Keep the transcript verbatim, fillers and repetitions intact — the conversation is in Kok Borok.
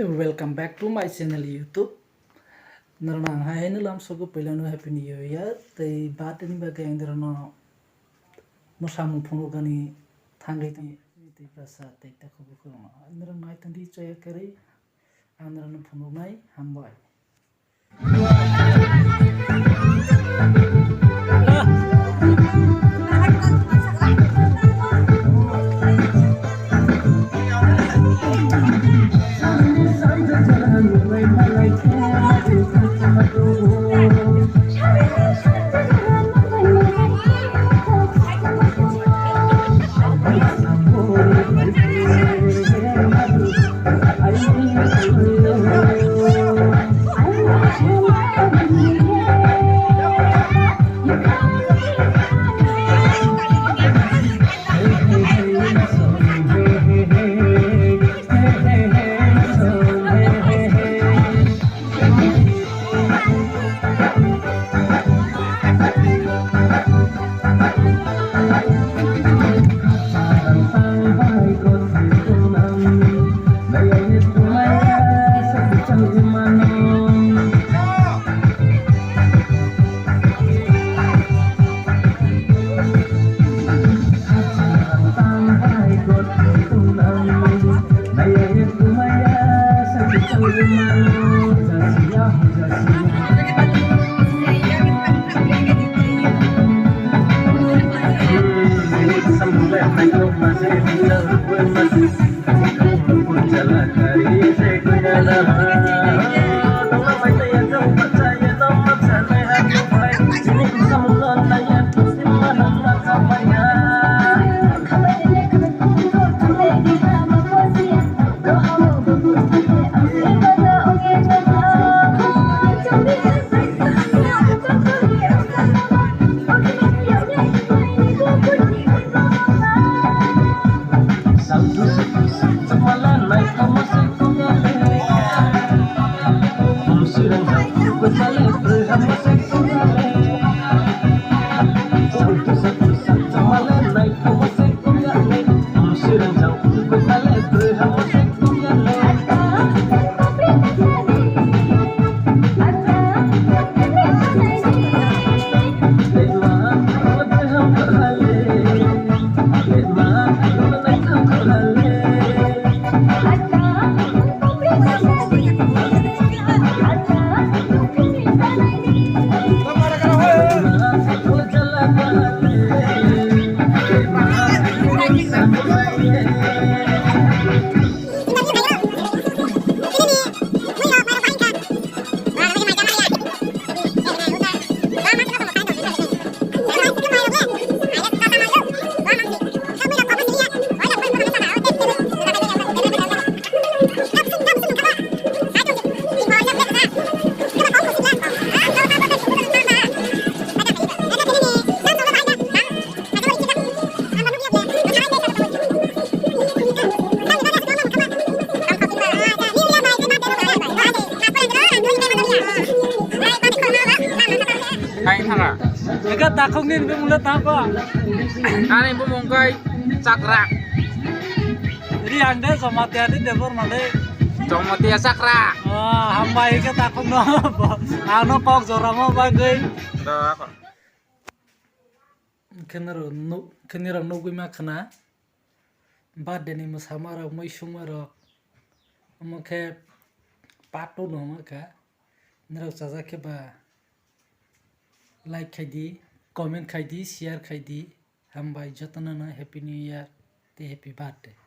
Welcome back to my channel YouTube. Norokno ang hai haino lamsogo, puilano Happy New Year tei birthday ni bagwi ang norokno mwsamung phunukgani thangwi tongwi tei prasa tei takhuk bukhuk rokno norok nai tongdi choya kwrwi ang norokno phunuknai hambai. Kain thanga. Eka takhuk ni bumung le tako. Ani bumung kai chakra. Ri ang de Jamatia de Debor male. Jamatia chakra. Ah, hambai ke takhuk no. Ano kok joramo bagwi. Do ako. Khenaro no, kheniro nugwi ma khna. Birthday ni mwsama rok, mui sungma rok. Omo khe part two no wngkha. Norok chajak khe ba like khai di, comment khai di, share khai di. Hambai jotono no Happy New Year tei Happy Birthday.